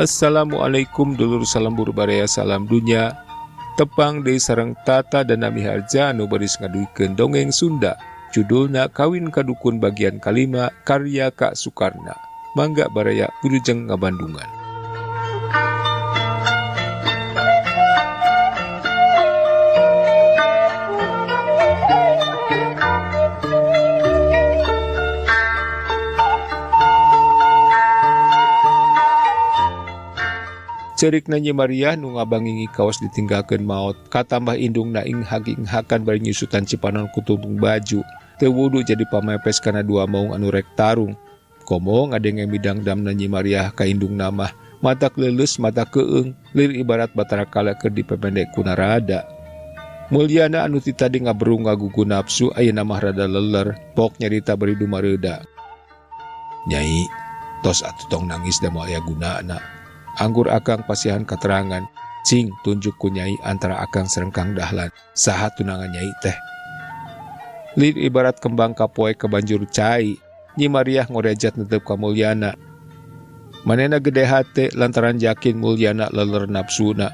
Assalamualaikum dulur, salam baraya, salam dunya. Tepang deui sareng Tata dan Nami Harja anu baris ngadugikeun dongeng Sunda. Judulna Kawin Ka Dukun bagian kalima, karya Kak Sukarna. Mangga baraya, wilujeng ngabandungan. Cerikna Nyi Maria nu ngabangingi kawas ditinggalkeun maot, katambah indungna inghak-inghakan bari nyusutan cipanon ku tungtung baju. Teu wudu jadi pamepes kana dua maung anu rek tarung. Komo ngadenge midangdamna Nyi Maria ka indungna mah, matak leuleus mata keung, lir ibarat batara kala keur dipependek ku narada. Mulyana anu ti tadi ngaberung ngagugu nafsu ayeuna mah rada leler, pok nyarita bari dumareuda. Nyai, tos atuh tong nangis da moal aya gunana. Anggur akang pasihan katerangan, cing tunjuk ku nyai antara akang sareng Kang Dahlan, saha tunangan nyai teh. Lir ibarat kembang kapoe kebanjur cai, Nyi Mariah ngorejat netep ka Mulyana. Manehna gede hate lantaran yakin Mulyana leler nafsuna.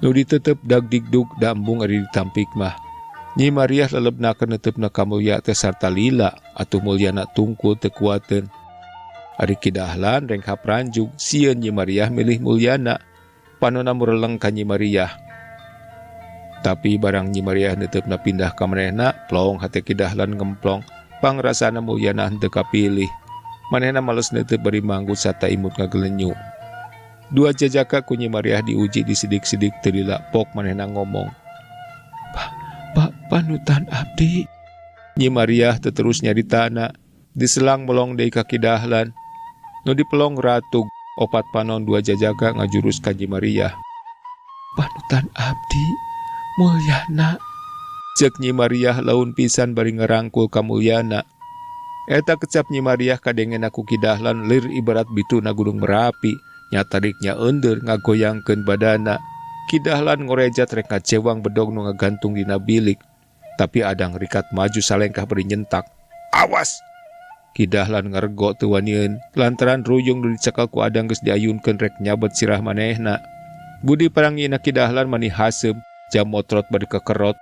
Nu ditetep dag digdug da embung ari ditampik mah. Nyi Mariah lelebnakeun netepna ka Mulya teh sarta lila, atuh Mulyana tungkul teu kuateun. Ari Ki Dahlan renghap ranjug, sieun Nyi Mariah milih Mulyana. Panona mureleng ka Nyi Mariah. Tapi barang Nyi Mariah neutepna pindah ka manehna, plong hate Ki Dahlan ngemplong, pangrasana Mulyana henteu kapilih. Manehna males neutep bari manggut sarta imut ngagelenyu. Dua jajaka ku Nyi Mariah diuji disidik-sidik teu lila, pok manehna ngomong. Panutan abdi. Nyi Mariah teterus nyaritana, diselang melong deui ka Ki Dahlan. Nu dipelong ratug, opat panon dua jajaka ngajurus ka Nyi Mariah. Panutan abdi, Mulyana. Cek Nyi Mariah laun pisan bari ngerangkul ka Mulyana. Eta kecap Nyi Mariah kadengena ku Ki Dahlan lir ibarat bituna Gunung Merapi, nyatariknya eundeur ngagoyangkeun badana. Ki Dahlan ngorejat rek ngacewang bedog nu ngagantung dina bilik. Tapi adang rikat maju salengkah bari nyentak. Awas! Ki Dahlan ngarego teu wanieun lantaran ruyung nu dicekal ku adang geus diayunkeun rek nyabet sirah manehna. Budi parangina Ki Dahlan mani haseum, jam motrot bari kekerot.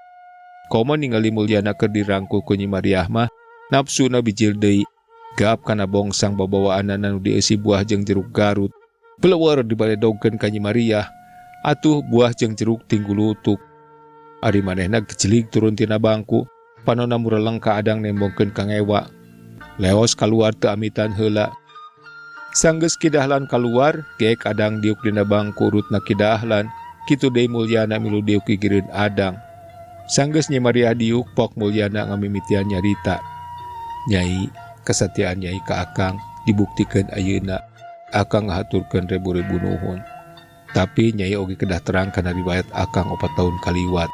Komo ningali Mulyana keur dirangkul ku Nyi Mariah mah, nafsuna bijil deui. Gap kana bongsang babawaanana nu dieusi buah jeung jeruk Garut. Peleueur dibaledogkeun ka Nyi Mariah. Atuh buah jeung jeruk tinggulutuk. Ari manehna gejelig turun tina bangku, panona mureleng ka adang nembongkeun ka ngewa. Leos kaluar teu amitan heula. Sanggeus Ki Dahlan kaluar, geek adang diuk dina bangku urutna Ki Dahlan. Kitu deui Mulyana milu diuk gigireun adang. Sanggeus Nyi Mariah diuk, pok Mulyana ngamimitian nyarita. Nyai, kesatiaan nyai ka akang dibuktikeun ayeuna. Akang ngahaturkeun ribu-ribu nuhun. Tapi nyai oge kedah terang kana riwayat akang 4 tahun kaliwat.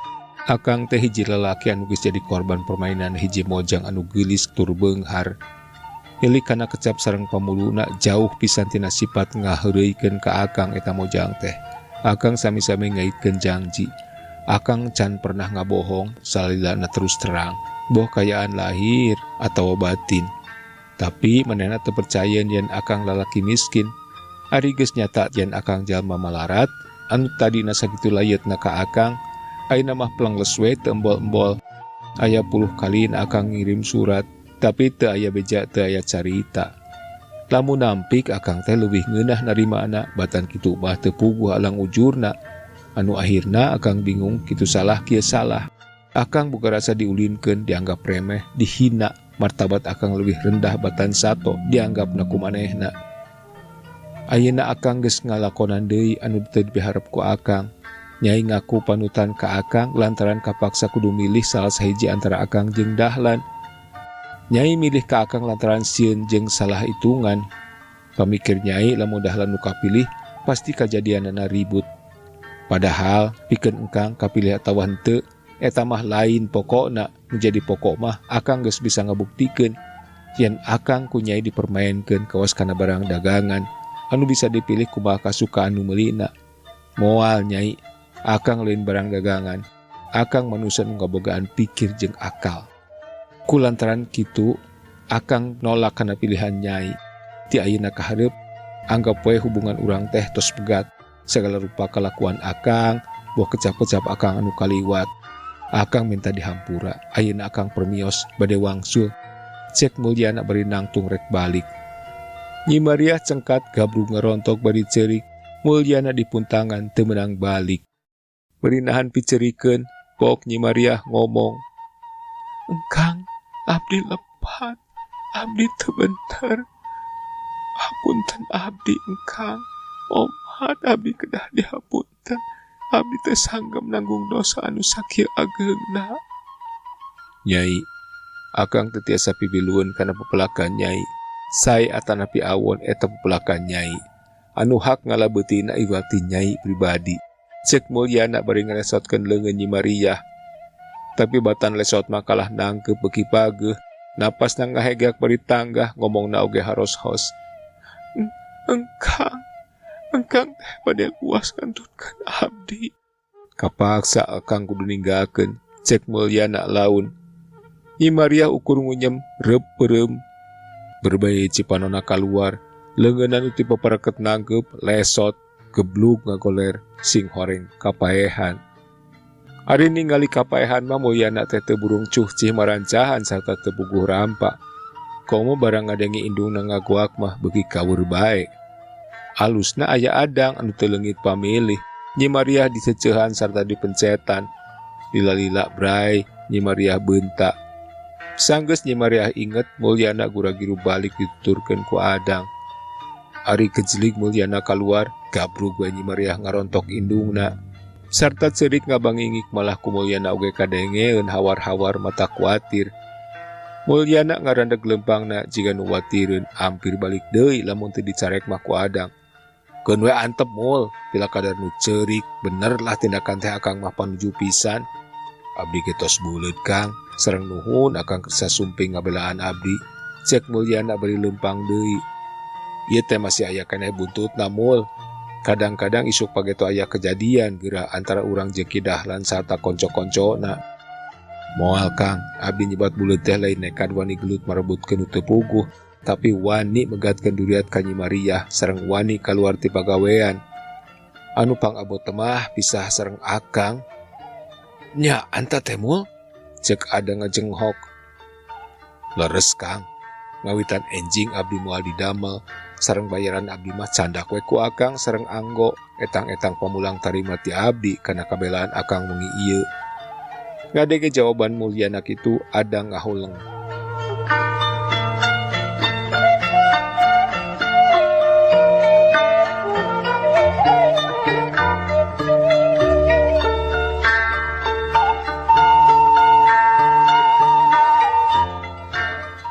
Akang teh hiji lalaki anu geus jadi korban permainan hiji mojang anu geulis tur beunghar. Milik kana kecap sareng pamuluna jauh pisan tina sifat ngaheureuykeun ka akang eta mojang teh. Akang sami-sami ngaitkeun janji. Akang can pernah ngabohong, salilana terus terang, boh kayaan lahir atawa batin. Tapi manehna teu percaya yen akang lalaki miskin. Ari geus nyata yen akang jalma malarat, anu tadina sakitu layeutna ka akang, ayeuna mah plengles we teu embol-embol. Aya puluh kalina akang ngirim surat, tapi teu aya beja teu aya carita. Lamun nampik akang teh leuwih ngeunah narimana, batan kitu mah teu puguh alang ujurna. Anu akhirna akang bingung kitu salah kieu salah. Akang boga rasa diulinkeun, dianggap remeh, dihina, martabat akang leuwih rendah batan sato, dianggapna ku manehna. Ayeuna akang geus ngalakonan deui anu teu dipiharep ku akang. Nyai ngaku panutan ka akang lantaran kapaksa kudu milih salah sahiji antara akang jeung Dahlan. Nyai milih ka akang lantaran sieun jeung salah hitungan. Pamikir nyai lamun Dahlan nu kapilih pasti kajadianana ribut. Padahal pikeun engkang kapilih atawa henteu eta mah lain pokokna, nu jadi pokok mah akang geus bisa ngabuktikeun yen akang ku nyai dipermaenkeun kawas kana barang dagangan anu bisa dipilih kumaha kasukaan nu meulina. Moal nyai, akang lain barang dagangan. Akang manusia nu ngabogaan pikir jeung akal. Kulantaran kitu, akang nolak kana pilihan nyai. Ti ayeuna ka hareup, Anggap we hubungan urang teh tos pegat. Segala rupa kalakuan akang, buah kecap-kecap akang anu kaliwat. Akang minta dihampura, ayeuna akang permios bade wangsul. Cek Mulyana bari nangtung rek balik. Nyi Mariah cengkat gabrug ngarontok bari ceurik, Mulyana dipuntangan teu meunang balik. Bari nahan picerikeun, pok Nyi Mariah ngomong, "Engkang, abdi lepat, abdi teu bener. Hapunten abdi engkang, omat abdi kedah dihapunten. Abdi teh sanggem nanggung dosa anu sakieu ageungna." Nyai, akang teu tiasa pibilueun kana pepelakan nyai. Sae atanapi awon eta pepelakan nyai. Anu hak ngalabeutina iwati nyai pribadi. Cek Mulyana bari ngalesotkeun leungeun Nyi Mariah. Tapi batan lesot mah kalah nangkeup beuki pageuh. Napasna ngahegak bari tanggah ngomongna oge haros-hos. Engkang, engkang teh bade luas ngantutkeun abdi. Kapaksa akang kudu ninggalkeun, cek Mulyana laun. Nyi Mariah ukur ngunyem reup peureum. Berbae cipanona kaluar, leungeunna nu ti papareket nangkeup lesot, geblug ngagoler sing horeng kapaehan. Ari ningali kapaehan mah Mulyana teh teu burung cuhcih marancahan sarta teu puguh rampa. Komo barang ngadenge indungna ngagoak mah beuki kawur bae. Alusna aya adang anu teu leungit pamilih. Nyi Mariah diseceuhan sarta dipencetan. Lila-lila bray Nyi Mariah beunta. Sanggeus Nyi Mariah inget Mulyana gura-giru balik dituturkeun ku adang. Ari kejelig Mulyana kaluar, gabrug we Nyi Mariah ngarontok indungna. Sarta ceurik ngabangingik malah ku Mulyana oge kadengeun hawar-hawar mata kuatir. Mulyana ngarandeg lempangna jiga nu watireun ampir balik deui lamun teu dicarek mah ku adang. Keun we antep mul, pila kadar nu ceurik, bener lah tindakan teh akang mah panuju pisan. Abdi ge tos buleud Kang, sareng nuhun akang kersa sumping ngabelaan abdi. Cek Mulyana bari lempang deui. Ieu teh masih aya keneh buntutna mul. Kadang-kadang isuk pageto aya kejadian geura antara urang jeung Ki Dahlan sarta konco-koncona. Moal Kang, abdi nyebat buleud teh lain nekad wani gelut marebutkeun nu teu puguh, tapi wani megatkeun duriat ka Nyi Mariah sareng wani kaluar ti pagawean. Anu pangabot mah pisah sareng akang. Nya anta teh mul, cek ada ngajenghok. Leres Kang, ngawitan enjing abdi moal didamel, sareng bayaran abdi mah candak we ku akang sareng anggo, etang-etang pamulang tarima ti abdi kana kabelaan akang wengi ieu. Ngadege jawaban Mulyana kitu ada ngahuleng.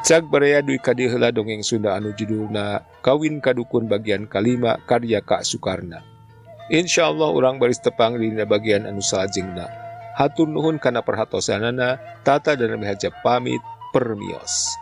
Cag baraya duwi ka dieu heula dongeng Sunda anu judulna Kawin Kadukun bagian kalima karya Kak Sukarna. Insyaallah urang baris tepang dina bagian anu salajengna. Hatur nuhun kana perhatosanana, Tata dan Mihaja pamit, permios.